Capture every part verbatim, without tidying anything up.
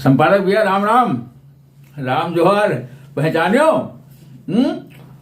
संपादक भैया, राम राम। राम जोहार। पहचान्यो? हम्म?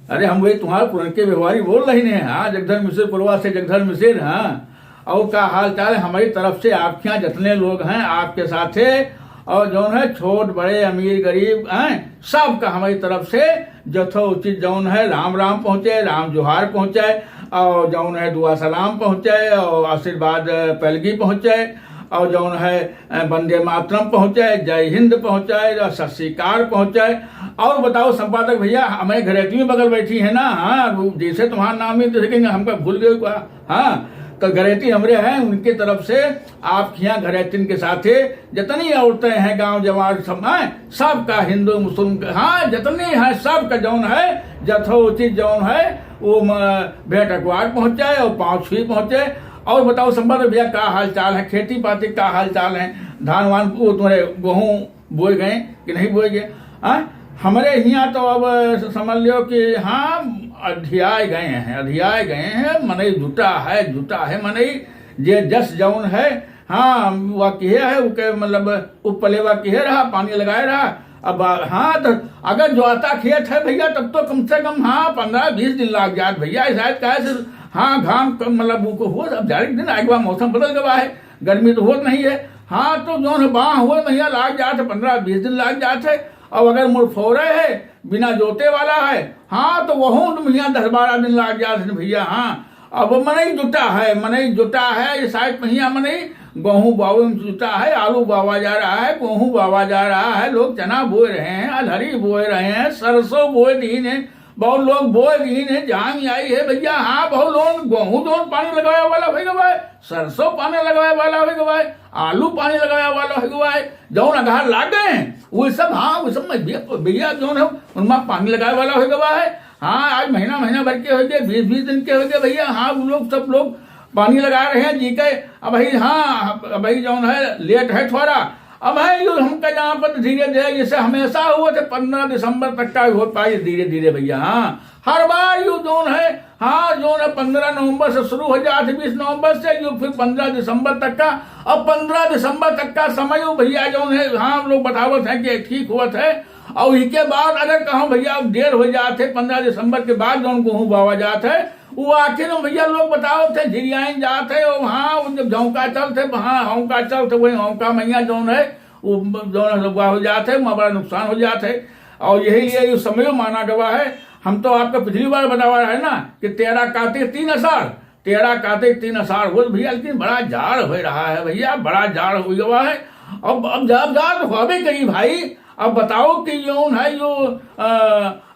अरे, हम वही तुम्हारे पुरनके व्यवहारी बोल रही ने। हाँ, जगधर मिसिर पुरवा से, जगधर मिसिर। हाँ, और का हाल चाल है? हमारी तरफ से आपके यहाँ जितने लोग हैं, आपके साथे, और जौन है, छोट बड़े, अमीर गरीब हैं, सबका हमारी तरफ से यथोचित जौन है, राम राम पहुँचे, राम जोहार पहुँचे, और जौन है, दुआ सलाम पहुँचे, और आशीर्वाद पैलगी पहुँचे, और जौन है, अ, वंदे मातरम पहुँचे, जय हिंद पहुँचे, और सत श्री अकाल पहुँचे। और बताओ संपादक भैया, हमारे घरेती में बगल बैठी है ना, हाँ, वो जैसे तुम्हारा नाम ही, जैसे कहेंगे, हमका भूल गए का? हाँ, तो घरेती हमरे हैं, उनके तरफ से आपके यहाँ घरेतिन के साथे जितनी औरतें हैं, गांव जवार सब हैं, सबका, हिंदू मुस्लिम का, हाँ, जितनी हैं, सबका जौन है, यथोचित जौन है, वो म-, भेंट अखबार पहुँचे और पाँव छुई पहुँचे। और बताओ संपादक भैया, का हाल चाल है, खेती बाड़ी का हाल चाल है, धान वान, वो तुम्हारे गेहूँ बोए गए कि नहीं बोए गए? हाँ, हमारे हियाँ तो अब समझ लियो कि हाँ, अधियाए गए हैं, अधियाए गए हैं, मनई जुटा है, जुटा है मनई, जे जस जौन है। हाँ, वह किहे है, उके मतलब उपलेवा किहे रहा, पानी लगाए रहा। अब आ, हाँ, तो अगर जोता खेत है भैया, तब तो कम से कम, हाँ, पन्द्रह बीस दिन लाग जात भैया। शायद काहे से, हाँ, घाम कम, मतलब, वो को हो, अब जाड़े के दिन आए के बाद मौसम बदल गवा है, गर्मी तो होत नहीं है। हाँ, तो जौन है, बाँह होए महीना लाग जात है, पन्द्रह बीस दिन लाग जात है। अब अगर मुड़फोरे है, बिना जोते वाला है, हाँ, तो वहू तो महीना दस बारह दिन लाग जात है भैया। हाँ, अब मनई जुटा है, मनई जुटा है, ये साइत महीना मनई गेहूँ बोवे में जुटा है, आलू बोवा जा रहा है, गेहूँ बोवा जा रहा है, लोग चना बोए रहे हैं, अधरी बोए रहे हैं, सरसों बोए दीन है, बहुत लोग बोए दीन है, जान आई है भैया। हाँ, बहुत लोग गेहूँ जौन पानी लगावे वाला होइ गवा है, सरसों पानी लगावे वाला होइ गवा है, आलू पानी लगावे वाला होइ गवा है, जौन अगहन लाग गए हैं, वो सब, हाँ, वो सब में भैया, भैया जौन है, उनमें पानी लगावे वाला होइ गवा है। हाँ, आज महीना, महीना भर के होइ गए, बीस, बीस दिन के होइ गए भैया। हाँ, वो लोग, सब लोग पानी लगा रहे हैं जी के। अब भाई, हाँ, अब भाई जौन है, लेट है थोड़ा। अब है यो हमका यहाँ पर धीरे धीरे, जैसे हमेशा हुआ थे, पन्द्रह दिसंबर तक का हो पाई धीरे धीरे भैया। हाँ, हर बार यो जौन है, हाँ, जौन है, पन्द्रह नवंबर से शुरू हो जात है, बीस नवंबर से यो फिर पन्द्रह दिसंबर तक का। अब पन्द्रह दिसंबर तक का समय यो भैया जौन है, हाँ, हम लोग बतावत हैं कि ठीक होत है। और इसके बाद अगर कहूँ भैया, अब देर हो जात है, पन्द्रह दिसंबर के बाद जौन गेहूँ बोवा जात है, वो आखिर में भैया लोग बतावत है, झिरियाइन जात है, और हाँ, वो जब झोंका चलत है, हाँ, हौंका चलत है, वही हौंका महीना जौन है, वो जौन है, सब हो जात है, वहाँ बड़ा नुकसान हो जात है। और यही लिए यो समय माना गवा है। हम तो आपका पिछली बार बतावा रहे ना कि तेरह कातिक तीन आषाढ़, तेरह कातिक तीन आषाढ़ होत भैया, लेकिन बड़ा जाड़ हो रहा है भैया, बड़ा जाड़ हो गवा है। अब, अब जा-, जाड़ तो होबे करी भाई। अब बताओ कि जौन है यो, अ,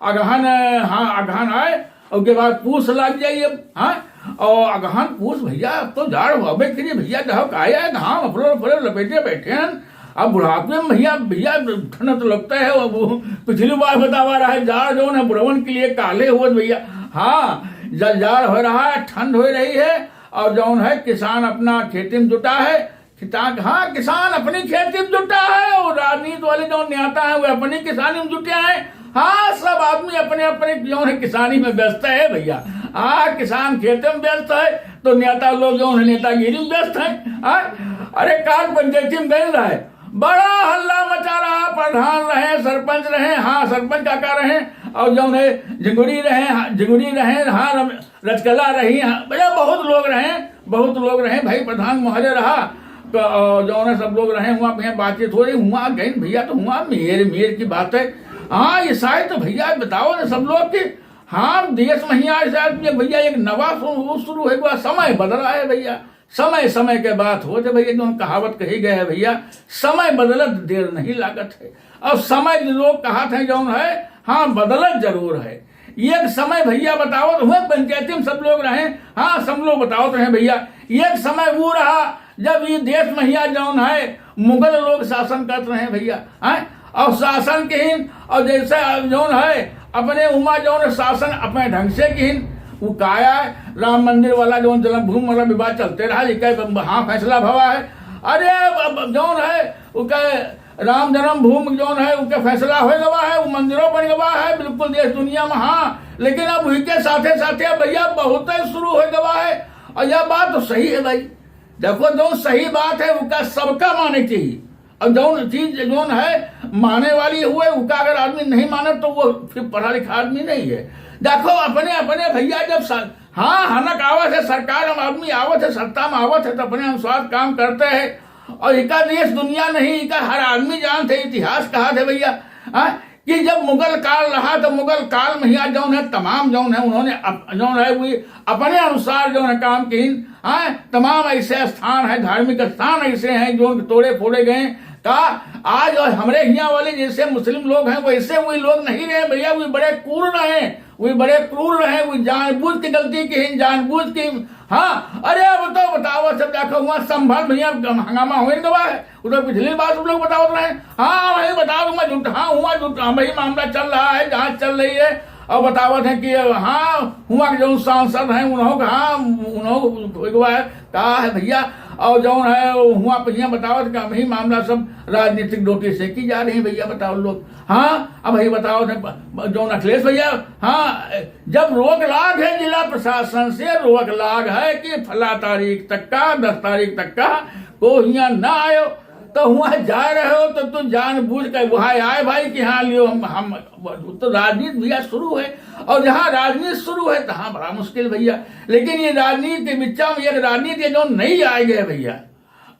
अगहन, हाँ, अगहन आए, और के बाद पूस लाग जाई अब, हाँ? और अगहन पूस भैया, अब तो जाड़ होबे करी भैया, कहो काहे है, घाम अफरो अफरो लपेटे बैठे हैं। अब बुढ़ापे में भैया, भैया ठंड तो लगता है, अब वो पिछली बार बतावा रहा है, जाड़ जौन है बुढ़वन के लिए काले होत भैया। हाँ, जल जाड़ हो रहा है, ठंड हो रही है, और जौन है किसान अपना खेती में जुटा है, किसान, हाँ, किसान अपनी खेती में जुटा है, और राजनीति वाले जो नेता हैं, वो अपनी किसानी में जुटे हैं। हाँ, सब आदमी अपने अपने जो है किसानी में व्यस्त है भैया। हाँ, किसान खेते में व्यस्त है, तो नेता लोग जो है नेतागिरी में व्यस्त है। हाँ, अरे, काल पंचायती में गए रहे, बड़ा हल्ला मचा रहा, प्रधान रहे, सरपंच रहे, हाँ, सरपंच काका रहे, और जो है झिंगुड़ी रहे, हाँ, झिंगुड़ी रहे, हाँ, रम-, रचकला रही, हाँ, भैया, बहुत लोग रहे, बहुत लोग रहे, भाई प्रधान महोदय रहा, तो, अ, जौन है सब लोग रहे, हुआँ पे बातचीत हो रही, हुआँ गइन भैया, तो हुआँ मेर, मेर की बात है। हाँ, ये शायद तो भैया बताओ ना सब लोग कि हाँ, देश में ही आज शायद ये भैया एक नवा शुरू, शुरू है, हुआ समय बदला है भैया। समय, समय के बात होत है भैया, जौन कहावत कही गए है भैया, समय बदलत देर नहीं लागत है। और समय लोग कहत हैं जौन है, हाँ, बदलत जरूर है। एक समय भैया बतावत हुए, पंचायती में सब लोग रहे, हाँ, सब लोग बतावत रहे भैया, एक समय वो रहा जब ये देश में हिया जौन है मुगल लोग शासन करत रहे भैया, हैं? और शासन किहिन, और जैसे जौन है अपने उमा जौन शासन अपने ढंग से किहिन, वो काया राम मंदिर वाला जौन जन्मभूमि वाला विवाद चलते रहा, ये कहे हाँ फैसला भवा है। अरे अब, अब जौन है वो कहे राम जन्मभूमि जौन है, उनके फैसला हो गवा है, वो मंदिरों बन गवा है, बिल्कुल देश दुनिया में, हाँ। लेकिन अब उनके साथे साथे भैया बहुत शुरू हो गवा है, और यह बात तो सही है भाई। देखो, जो सही बात है, उनका सबका माने चाहिए, और जौन चीज जौन है माने वाली हुए, उका अगर आदमी नहीं माने तो वो फिर पढ़ा लिखा आदमी नहीं है। देखो, अपने अपने भैया जब सर, हाँ, हनक आवत है, सरकार में आदमी आवत है, सत्ता में आवत है, तो अपने अनुसार काम करते हैं। और इका देश दुनिया नहीं, इका हर आदमी जानत है, इतिहास कहत है भैया। हाँ, कि जब मुगल काल रहा, तो मुगल काल में हियाँ जौन है, तमाम जौन है, उन्होंने अप-, जौन है, वो अपने अनुसार जौन है काम किहिन। हाँ, तमाम ऐसे स्थान है, धार्मिक स्थान ऐसे हैं, जो तोड़े फोड़े गए। का आज और हमरे हियाँ वाले जैसे मुस्लिम लोग हैं, वैसे वे लोग नहीं रहे भैया, वे बड़े क्रूर रहे, वे बड़े क्रूर रहे, वे जानबूझ के गलती किहिन, जानबूझ के। हाँ, अरे अब तो बताओ, सब देखो, हुआँ संभल भैया, हंगामा होइल गवा है। वो तो पिछली बार तुम लोग बतावत रहे। हाँ, वही बताओ, मैं झूठ, हाँ, हुआँ झूठ, हाँ, वही मामला चल रहा है, जाँच चल रही है। और बतावत है कि हाँ, हुआँ के जौन सांसद हैं, उन्हों का, हाँ, उन्हों का है, का है भैया। और जौन है, हुआँ पे हियाँ बतावत कि वही मामला सब राजनीतिक डोटी से की जा रही है भैया, बताओ लोग। हाँ, अब वही बतावत है, जौन अखिलेश भैया, हाँ, जब रोक लाग है जिला प्रशासन से, रोक लाग है कि फला तारीख तक का, दस तारीख तक का को हियाँ ना आयो, तो हुआँ जा रहे हो तो तू जानबूझ के वहाँ आए भाई कि हाँ लियो हम, हम, तो राजनीति भैया शुरू है। और जहाँ राजनीति शुरू है तहाँ बड़ा मुश्किल भैया। लेकिन ये राजनीति के बिच्चा में एक राजनीति है जो नहीं आए गए भैया।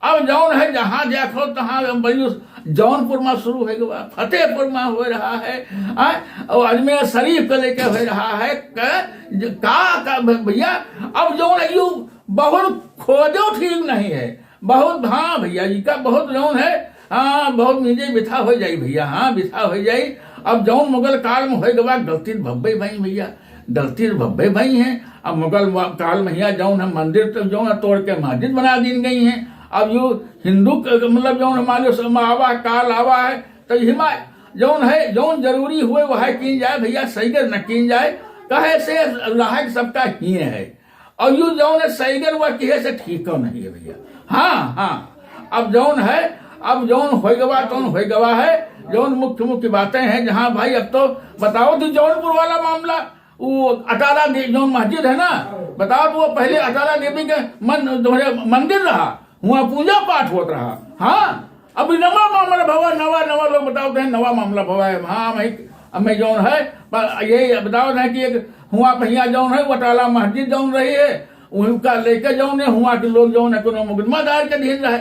अब जौन है जहाँ देखो तहाँ बड़ी उस जौनपुर में शुरू हो गवा, फतेहपुर में हो रहा है, आ, और अजमेर शरीफ के लेके हो रहा है। क-, ज-, का, का भ-, भैया, अब जौन है यू बहुत खोजो ठीक नहीं है। बहुत, हाँ भैया जी का बहुत जौन है, हाँ, बहुत नीचे बिथा हो जाई भैया, हाँ, बिथा हो जाई। अब जौन मुगल काल में होए गवा गलती भब्बे भई भैया, गलती भब्बे भई हैं। अब मुगल वा-, काल में हियाँ जौन है मंदिर तो जौन है तोड़ के मस्जिद बना दीन गई हैं। अब यो हिंदू क-, मतलब जौन है मान लो समय आवा है, काल आवा है, तो हिमा जौन है, जौन जरूरी हुए वह कीन जाए भैया, सही कर न कीन जाए, कहे से लायक सबका हिये है। और यू जौन है सैगर वह किहे से ठीक नहीं है भैया। हाँ, हाँ, अब जौन है, अब जौन होय गवा तौन होय गवा है। जौन मुख्य मुख्य बातें हैं जहाँ भाई, अब तो बताओ तो जौनपुर वाला मामला, वो अटाला दे-, जौन मस्जिद है ना, बताओ तो वो पहले अटाला देवी के मन, तुम्हारे मंदिर रहा, वहाँ पूजा पाठ होत रहा। हाँ, अभी नवा मामला भवा, नवा, नवा लोग बतावत हैं, नवा मामला भवा है। हाँ, मैं, अब मैं जौन है, पर यही बतावत है कि एक हुआँ पहिया जौन है, वटाला मस्जिद जौन रही है, उनका लेके जौन है, हुआँ के लोग जौन है, कोनो मुकदमा दायर के दिन रहे।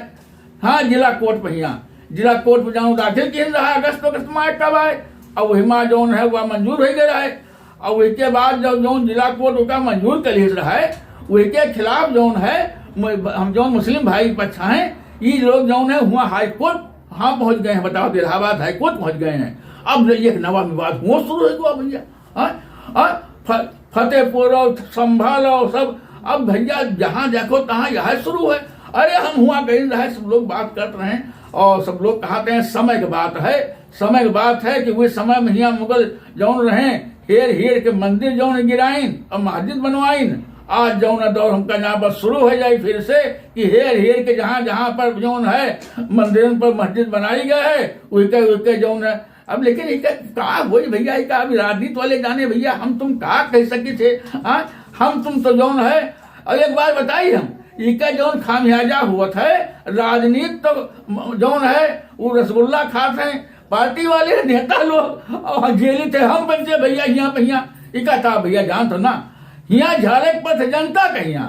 हाँ, जिला कोर्ट पहिया, जिला कोर्ट में जौन दाखिल किन रहा, अगस्त, अगस्त माह का बाय। अब वही माँ जौन है, वह मंजूर हो गया है। और वही के बाद जब जौन जिला कोर्ट ओका मंजूर कर लिहिस रहे, वही के खिलाफ जौन है, म-, हम जौन मुस्लिम भाई के पक्ष हैं, ई लोग जौन है, हुआँ हाई कोर्ट, हाँ, पहुँच गए हैं, बताओ, इलाहाबाद हाई कोर्ट पहुँच गए हैं। अब एक नवा विवाद हुआ शुरू हो गया भैया। हाँ? हाँ? फ-, फतेहपुर और संभल और सब, अब भैया जहाँ देखो तहाँ यह शुरू है। अरे, हम हुआँ गए रहे, सब लोग बात करत रहे और सब लोग कहत हैं, समय के बात है, समय के बात है कि वही समय में हियाँ मुगल जौन रहे, हेर हेर के मंदिर जौन गिराइन और मस्जिद बनवाइन। आज जौन दौर हमका यहाँ पर शुरू हो जाए फिर से कि हेर हेर के जहाँ जहाँ पर जौन है मंदिरन पर मस्जिद बनाई गए है, उनके, उनके जौन है। अब लेकिन इनका का होई भैया, इनका अभी राजनीति वाले जाने भैया, हम तुम का कह सकी थे, हाँ? हम तुम तो जौन है। और एक बात बताई हम, इनका जौन खामियाजा हुआ है, राजनीति तो जौन है, वो रसगुल्ला खात हैं, पार्टी वाले नेता लोग, और जेली थे हम बनते भैया, हियाँ भैया, इका था भैया, जानत हो ना, हियाँ झालक पर थे जनता के हियाँ,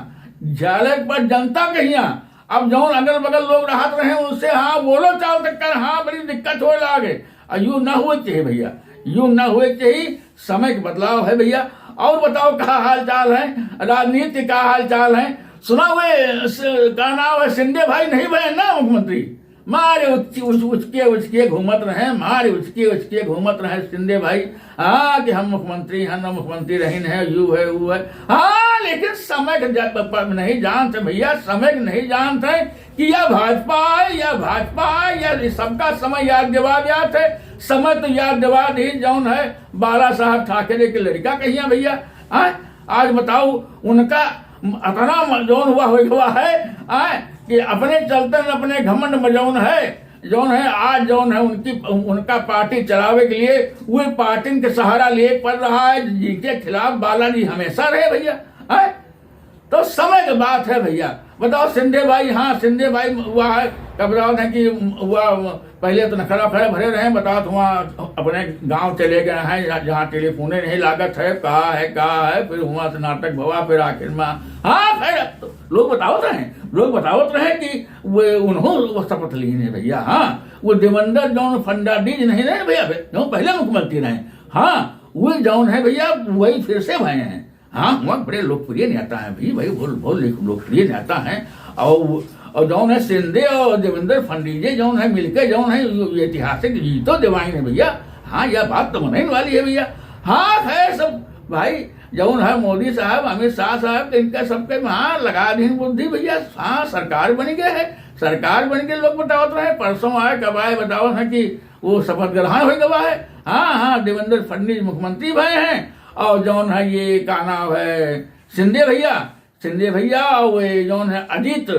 झालक पर जनता के हियाँ। अब जौन अगल बगल लोग रहत रहे, उनसे हाँ, बोलो चाल तक कर, हाँ, बड़ी दिक्कत होए लागे। और यू ना हुए चाहिए भैया, यू ना हुए चाहिए। समय के बदलाव है भैया। और बताओ, का हाल चाल है, राजनीति का हाल चाल है? सुना हुए स-, का नाम है, शिंदे भाई नहीं बने ना मुख्यमंत्री, मारे उचके, उच-, उचके, उचके घूमत रहे, मारे उचके, उचके घूमत रहे शिंदे भाई। हाँ, कि हम मुख्यमंत्री हैं, हम मुख्यमंत्री रहिन है, यू है, वो है। हाँ, लेकिन समय के जा-, प-, प-, नहीं जानते भैया, समय के नहीं जानते कि या भाजपा है, या भाजपा है, या सबका समय याद दिवा दिया थे। समय तो याद दिवा दी, जौन है, बाला साहब ठाकरे के लड़का कहिया भैया। हाँ, आज बताओ, उनका अतना म-, जौन हुआ हो गया है, हाँ, कि अपने चलते न अपने घमंड में जौन है, जौन है, आज जौन है उनकी, उनका पार्टी चलावे के लिए वही पार्टिन के सहारा लिए पड़ रहा है, जिनके खिलाफ बालाजी हमेशा रहे भैया। हैं? तो समय के बात है भइया। बताओ, शिंदे भाई, हाँ, शिंदे भाई हुआ है, का बतावत है कि हुआ, पहिले तो नखरा खड़े भरे रहे, बतावत हुआ अपने गाँव चले गए हैं, जहाँ, जहाँ टेलीफोने नहीं लागत है, का है, का है, फिर हुआ से नाटक भवा, फिर आखिर में, हाँ, खैर, अब तो लोग बतावत रहे, लोग बतावत रहे कि वे, उन्हों वो शपथ लीन है भइया। हाँ, वो देवेंद्र जौन फर्नांडिस नहीं रहे भइया, जौन पहिले मुख्यमंत्री रहे, हाँ, वो जौन है भइया, वही फिर से भए हैं। हाँ, हुआ बड़े लोकप्रिय नेता हैं भाई, भाई, बहुत, बहुत लोक-, लोकप्रिय नेता हैं। और, और जौन है शिंदे और देवेंद्र फर्नांडिस जौन है मिलके जौन है ये ऐतिहासिक जीतो दिवाइन है भइया। हाँ, यह बात तो मनइन वाली है भइया। हाँ, खैर सब भाई, जौन है मोदी साहब, अमित शाह साहब, इनका सबके हाँ लगा दीन बुद्धि भइया। हाँ, सरकार बन गए है, सरकार बन के लोग बतावत रहे, परसों आए, कब आए, बतावत है कि वो शपथ ग्रहण हो गवा है। हाँ, हाँ, देवेंद्र फडणवीस मुख्यमंत्री भए हैं, और जौन है ये का नाम है, शिंदे भइया, शिंदे भइया, और ये जौन है अजीत,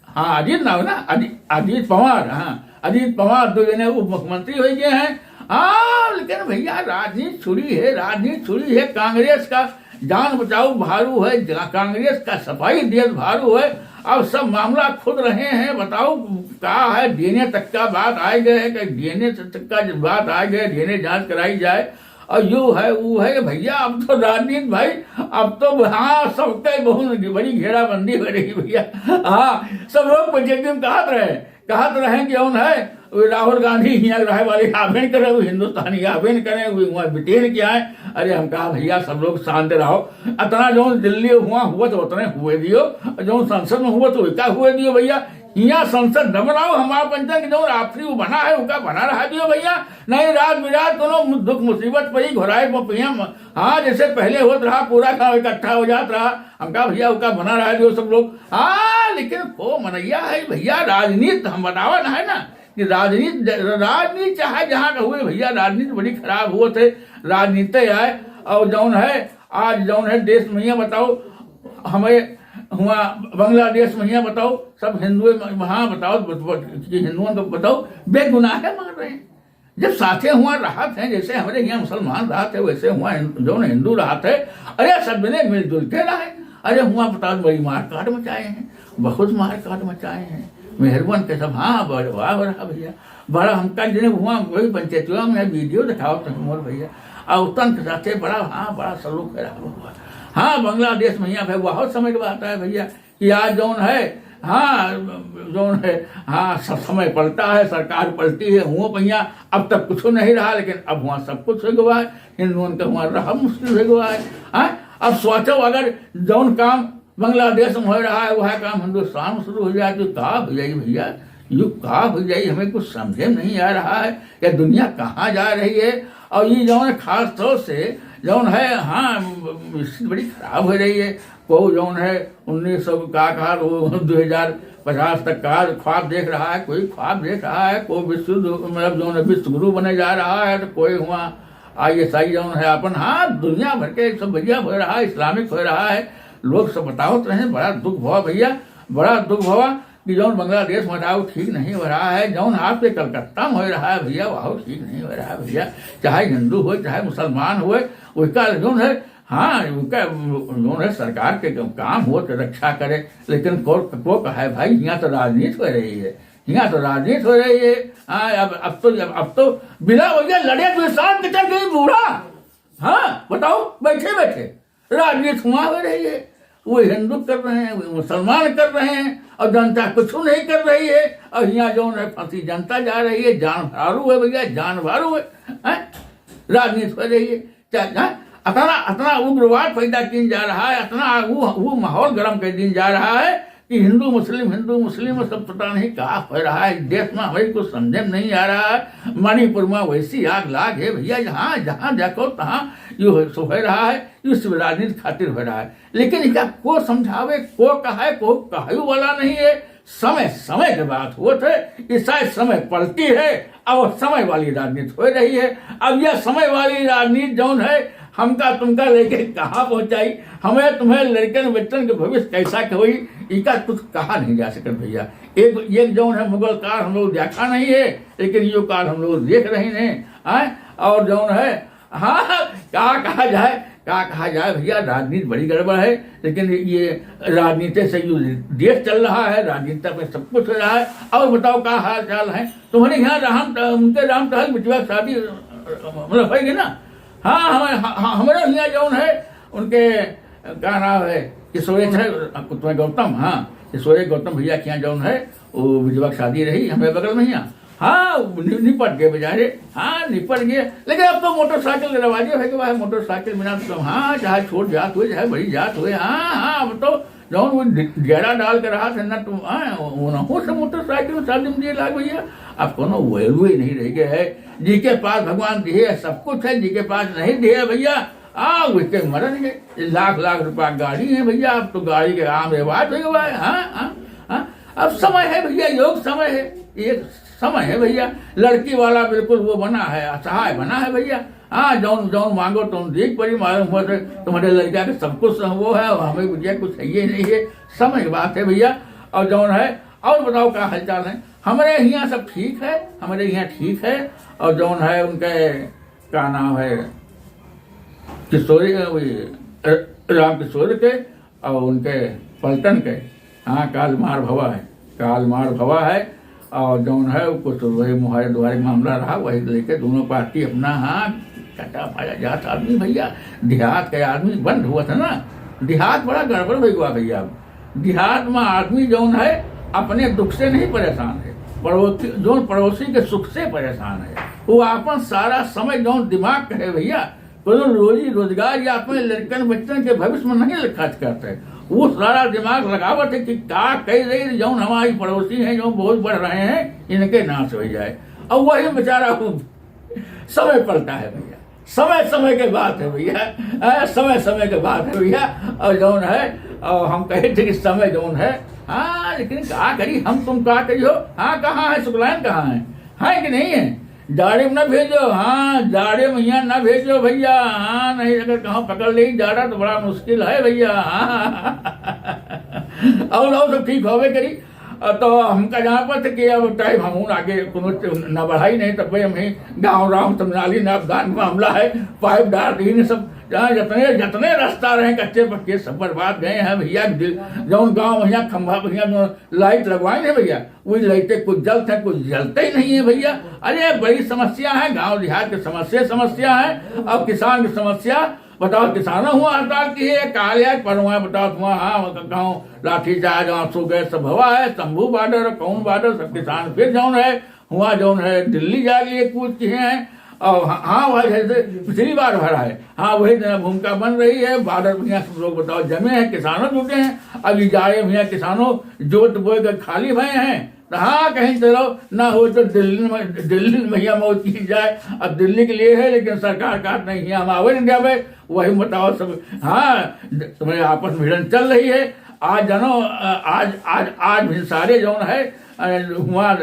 हाँ, अजीत नाम है ना, अजीत, अजीत पवार, हाँ, अजीत पवार दो जने उप मुख्यमंत्री हो गए हैं। हाँ, लेकिन भइया, राजनीति छुरी है, राजनीति छुरी है। कांग्रेस का जान बचाओ भारू है, जा-, कांग्रेस का सफाई देत भारू है। अब सब मामला खुद रहे हैं, बताओ का है, डीएनए तक का बात आए गए है कि डीएनए तक का जब बात आए गए, डीएनए जांच कराई जाए, और यो है, वो है भइया। अब तो राजनीति भाई, अब तो हाँ, सबके बहुत बड़ी घेराबंदी हो रही भइया। हाँ, सब लोग पंचायती में कहत रहे, कहत रहे कि जौन है, वो राहुल गांधी हियाँ रहे वाले आबे न करे, वो हिंदुस्तानी आबे न करे, वो वहाँ बिटेन के आए। अरे हम कहा, भइया, सब लोग शांत रहो, अतना जौन दिल्ली हुआ हुआ तो उतने हुए दियो, जौन संसद में हुआ तो वैका हुए दियो भइया। हियाँ संसद न बनाओ, हमारा पंचायत जौन आपसी वो बना है, उका बना रहा दियो भइया। नहीं, रात बिरात कोनो दुख मुसीबत पर ही घोराए पर पियम। हाँ, जैसे पहले होत रहा, पूरा गाँव इकट्ठा हो जात रहा, हम कहा, भइया, उका बना रहा दियो सब लोग। हाँ, लेकिन को मनैया है भइया, राजनीति हम बतावा ना है ना कि राजनीति, राजनीति चाहे जहाँ का हुए भइया, राजनीति बड़ी खराब हुआ थे। राजनीति आए और जौन है, आज जौन है देश में हियाँ बताओ, हमें हुआ बांग्लादेश में हियाँ बताओ, सब हिंदुए में वहाँ बताओ, बत-, बत-, कि हिंदुओं को बताओ, बेगुनाह मार रहे हैं। जब साथे हुआ रहत हैं, जैसे हमरे हियाँ मुसलमान रहत है, वैसे हुआ हिंदू, जौन हिंदू रहत है, अरे सब जने मिलजुल के रहे। अरे हुआ बताओ, बड़ी मारकाट मचाए हैं, बहुत मारकाट मचाए हैं। मेहरबन के सब, हाँ, बड़-, वाह, वाह भइया, बड़ा हमका जने हुआ वही पंचायतिया में वीडियो दिखाओ तो मोर भइया, और उतन के साथे बड़ा, हाँ, बड़ा सलूक है रहा हुआ। हाँ, बांग्लादेश में हियाँ भाई बहुत समय के बात है भइया, कि आज जौन है, हाँ, जौन है, हाँ, सब समय पलटा है, सरकार पलटी है, हुआ भइया, अब तक कुछ नहीं रहा, लेकिन अब हुआ सब कुछ हो गवा है, हिंदुओं का हुआ रहा मुश्किल हो गवा है। हाँ, अब सोचो, अगर जौन काम बांग्लादेश में हो रहा है, वह काम हिंदुस्तान में शुरू हो जाए, तो का हो जाई भइया? यू का हो जाई, हमें कुछ समझे में नहीं आ रहा है कि दुनिया कहाँ जा रही है। और ये जौन है, खास तौर से जौन है, हाँ, स्थिति बड़ी खराब हो रही है। कोई जौन है उन्नीस सौ का कहा, वो दो हजार पचास तक का ख्वाब देख रहा है, कोई ख्वाब देख रहा है, कोई विश्व, मतलब जौन है विश्व गुरु बने जा रहा है, तो कोई हुआ आईएसआई जौन है अपन, हाँ, दुनिया भर के सब बढ़िया हो रहा है, इस्लामिक हो रहा है। लोग सब बतावत रहे, बड़ा दुख भवा भइया, बड़ा दुख भवा कि जौन बांग्लादेश में रहा, वो ठीक नहीं हो रहा है, जौन आपके कलकत्ता में हो रहा है भइया, वह ठीक नहीं हो रहा है भइया। चाहे हिंदू हो, चाहे मुसलमान हो, उसका जौन है, हाँ, उनका जौन है सरकार के काम हो तो रक्षा करे, लेकिन को, को कहा है भाई, यहाँ तो राजनीति हो रही है, यहाँ तो राजनीति हो रही है। हाँ, अब, अब तो, अब, अब तो बिना वजह लड़े तो शांत चल गई बूढ़ा। हाँ, बताओ, बैठे बैठे राजनीति हुआ हो रही है। वो हिंदू कर रहे हैं, वो मुसलमान कर रहे हैं, और जनता कुछ नहीं कर रही है। और यहाँ जौन है फंसी जनता जा रही है, जान भारू है भइया, जान भारू है, हैं? राजनीति हो रही है। क्या, हैं? अतना, अतना उग्रवाद पैदा किन जा रहा है, अतना वो, वो माहौल गर्म कर दिन जा रहा है कि हिंदू मुस्लिम, हिंदू मुस्लिम, सब पता नहीं का हो रहा है। देश में हमें कुछ समझे में नहीं आ रहा है। मणिपुर में वैसी आग लाग है भइया, जहाँ, जहाँ देखो तहाँ यो हो, सो हो रहा है, यो सिर्फ राजनीति खातिर हो रहा है। लेकिन इका को समझावे, को कहे, को कहू वाला नहीं है। समय, समय के बात होत है, ये शायद समय पलटी है, अब समय वाली राजनीति हो रही है। अब यह समय वाली राजनीति जौन है, हमका तुमका लेके कहाँ पहुँचाई, हमें तुम्हें लड़कन बच्चन के भविष्य कैसा के होई, इका कुछ कहा नहीं जा सकत भइया। एक, एक जौन है मुगल काल हम लोग देखा नहीं है, लेकिन यो काल हम लोग देख रहे हैं, आय? और जौन है, हाँ, का कहा जाए का कहा जाए भइया, राजनीति बड़ी गड़बड़ है, लेकिन ये राजनीति से जो देश चल रहा है, राजनीति में सब कुछ हो रहा है। और बताओ, का हाल चाल है तुम्हारे यहाँ? राम, उनके राम टहल बिटिया शादी, मतलब, होइगी ना? हाँ, हम, ह-, ह-, हमरे हियाँ जौन है, उनके, का नाम है, किशोरे है, तुम्हें गौतम, हाँ, किशोरे गौतम भइया के यहाँ जौन है, वो बिटिया के शादी रही, हमरे बगल में हियाँ। हाँ, नि-, निपट गए बेचारे, हाँ, निपट गए। लेकिन अब तो मोटरसाइकिल दरवाजे है कि भाई, मोटरसाइकिल बिना तो, हाँ, चाहे छोट जात हुए, चाहे बड़ी जात हुए, हाँ, हाँ, अब तो जौन वो डि-, डेरा डाल के रहा था ना, तो, हाँ, उनहू से मोटरसाइकिल में शादी में दिए लाग भइया। अब कोनो वैल्यू ही नहीं रह गया है। जिके पास भगवान दिए है, सब कुछ है, जिके पास नहीं दिए है भइया, आ, उसके मरन गए। ये लाख लाख रुपया गाड़ी है भइया, अब तो गाड़ी के आम रिवाज हो गया है। हाँ, हाँ, हाँ। अब समय है भइया, योग समय है, ये समय है भइया। लड़की वाला बिल्कुल वो बना है, असहाय बना है भइया। हाँ, जौन, जौन मांगो तौन देख पड़ी, मालूम हुआ से तुम्हारे लड़का के सब कुछ वो है, और हमें भइया कुछ है ये नहीं है। समय की बात है भइया। और जौन है, और बताओ का हालचाल है? हमारे यहाँ सब ठीक है, हमारे यहाँ ठीक है। और जौन है उनके, का नाम है, किशोरी, वही, अ, राम किशोर के और उनके पलटन के, हाँ, काल मार भवा है, काल मार भवा है। और जौन है, वो कुछ वही मुहारे दुहारे मामला रहा, वही लेके दोनों पार्टी अपना, हाँ, कटा पाया जात आदमी भइया। देहात के आदमी बंद हुआ था ना, देहात बड़ा गड़बड़ हो गया भइया। अब देहात में आदमी जौन है, अपने दुख से नहीं परेशान है, पड़ोसी, जौन पड़ोसी के सुख से परेशान है, वो आपन सारा समय जौन दिमाग कहे भइया, कोनो रोजी रोजगार या अपने लड़कन बच्चन के भविष्य में नहीं खर्च करते। वो सारा दिमाग लगावत है कि का कई रही, जौन हमारी पड़ोसी हैं, जो बहुत बढ़ रहे हैं, इनके नाश हो जाए। और वही बेचारा वो समय पलटा है भइया, समय समय के बात है भइया। हाँ, समय समय के बात है भइया। और जौन है, और हम कहे थे कि समय जौन है, हाँ, लेकिन का करी, हम तुम का करी हो? हाँ, कहाँ है सुकलायन, कहाँ है? है कि नहीं है? जाड़े में ना भेजो, हाँ, जाड़े में यहाँ ना भेजो भइया, हाँ, नहीं अगर कहाँ पकड़ ले जाड़ा तो बड़ा मुश्किल है भइया, हाँ। और, और सब ठीक होवे करी। अ, तो हमका जहाँ पर थे कि अब टाइम हम आगे कोनो च-, ना बढ़ाई नहीं, तब भाई हम ही गाँव राम समझाली ना, गान मामला है, पाइप डार दी ने सब, जहाँ जितने, जितने रास्ता रहे कच्चे पक्के सब बर्बाद गए हैं भइया। दिल-, जौन गाँव भइया खंभा भइया जो लाइट लगवाए हैं भइया, वही लाइटें कुछ जलत हैं, कुछ जलते ही नहीं है भइया। अरे बड़ी समस्या है, गाँव देहात की समस्या, समस्या है। अब किसान की समस्या बताओ, किसानों हुआ हड़ताल की है, काले आज परवाह बताओ हुआ, हाँ, गाँव लाठीचार्ज, आंसू गैस सब हुआ है, शंभू बॉर्डर, कौन बॉर्डर, सब किसान फिर जौन है, हुआ जौन है, दिल्ली जाए के लिए कूच किए हैं। और हाँ, हाँ, वही जैसे पिछली बार भरा है, हाँ, वही जगह भूमिका बन रही है, बॉर्डर भइया सब लोग बताओ जमे हैं, किसानों जुटे हैं। अब ये जाए भइया किसानों जोत बोए के खाली भए हैं, तो हाँ, कहीं चलो, ना हो तो दिल्ली में, दिल्ली में भइया मौत की जाए। अब दिल्ली के लिए है, लेकिन सरकार का नहीं है, हम आवे नहीं जावे, वही बताओ सब। हाँ, तुम्हें आपस में भिड़न चल रही है। आज जानो, अ, आज, आज, आज भी सारे जौन है, अ, हुआ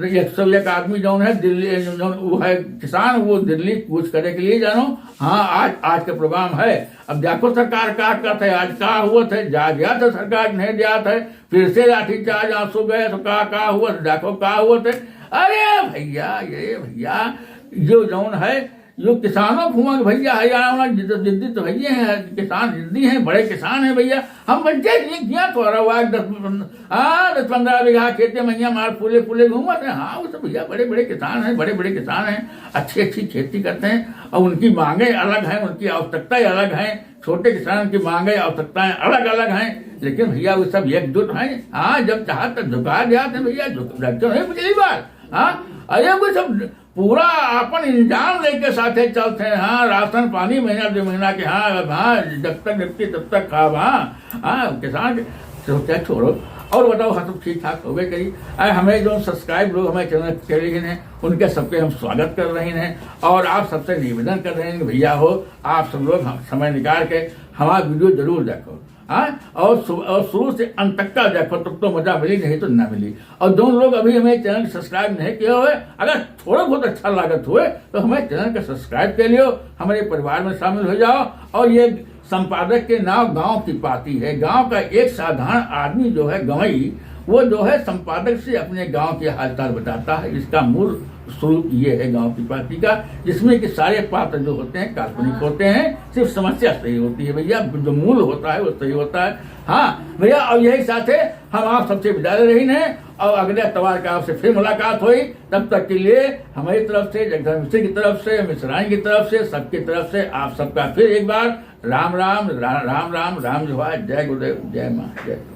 एक सौ एक आदमी जौन है दिल्ली, जौन वो है किसान, वो दिल्ली कूच करे के लिए जानो। हाँ, आज, आज का प्रोग्राम है। अब देखो सरकार का करत है, आज का हुआ थे, जा दिया था सरकार, नहीं दिया था, फिर से लाठीचार्ज आंसू गए तो का, का हुआ, देखो का हुआ थे। अरे भइया, ये भइया, जो जौन है, जो किसानों को हुआ कि भइया, हरियाणा में जिद-, जिद्दी तो भइया हैं, किसान जिद्दी हैं, बड़े किसान हैं भइया। हम बच्चे ये क्या तो रहा हुआ है, दस, हाँ, दस पन्द्रह बीघा खेते में यहाँ मार फूले फूले घूमत हैं। हाँ, वो सब भइया बड़े बड़े किसान हैं, बड़े बड़े किसान हैं, अच्छी अच्छी खेती करते हैं। और उनकी मांगें अलग हैं, उनकी आवश्यकताएं अलग हैं, छोटे किसान की मांगें, आवश्यकताएं अलग-अलग हैं, लेकिन भइया, वो सब एकजुट हैं। हाँ, जब चाहत तब झुका जात हैं भइया, झुक-, झुकते नहीं पिछली बार। हाँ, अरे, वो सब पूरा आपन इंजाम लेके साथे चलत हैं। हाँ, राशन पानी महीना, दो महीना के, हाँ, अब हाँ, जब तक निपटी तब तक खाब, हाँ। हाँ, किसान के सोचा छोड़ो। और बताओ, हाँ, सब ठीक ठाक होबे करी। अरे, हमें जो subscribe लोग हमें channel के लिए हैं, उनके सबके हम स्वागत कर रहे हैं और आप सबसे निवेदन कर रहे हैं कि भइया हो, आप सब लोग हम समय निकाल के हमारा video जरूर देखो, हाँ? और शु-, और शुरू से अंत तक का देखो, तब तो मजा मिली, नहीं तो ना मिली। और जो लोग अभी हमें channel subscribe नहीं किए हुए, अगर थोड़ा बहुत अच्छा लागत हुए तो हमें channel का subscribe कर लियो, हमारे परिवार में शामिल हो जाओ। और ये संपादक के नाम गांव की पाती है। गांव का एक साधारण आदमी जो है गंवई, वो जो है संपादक से अपने गांव के हालचाल बताता है। इसका मूल स्वरूप ये है गांव की पार्टी का, जिसमें कि सारे पात्र जो होते हैं काल्पनिक होते हैं, सिर्फ समस्या सही होती है भैया, जो मूल होता है वो सही होता है। हाँ भैया, और यही साथ है, हम आप सबसे विदा ले रही हैं और अगले अतवार का आपसे फिर मुलाकात हुई। तब तक के लिए हमारी तरफ से, जगधर मिश्र की तरफ से, मिश्राइन की तरफ से, सबकी तरफ से आप सबका फिर एक बार राम राम, रा-, राम राम, राम जोहार, जय गुरुदेव, जय माँ, जय।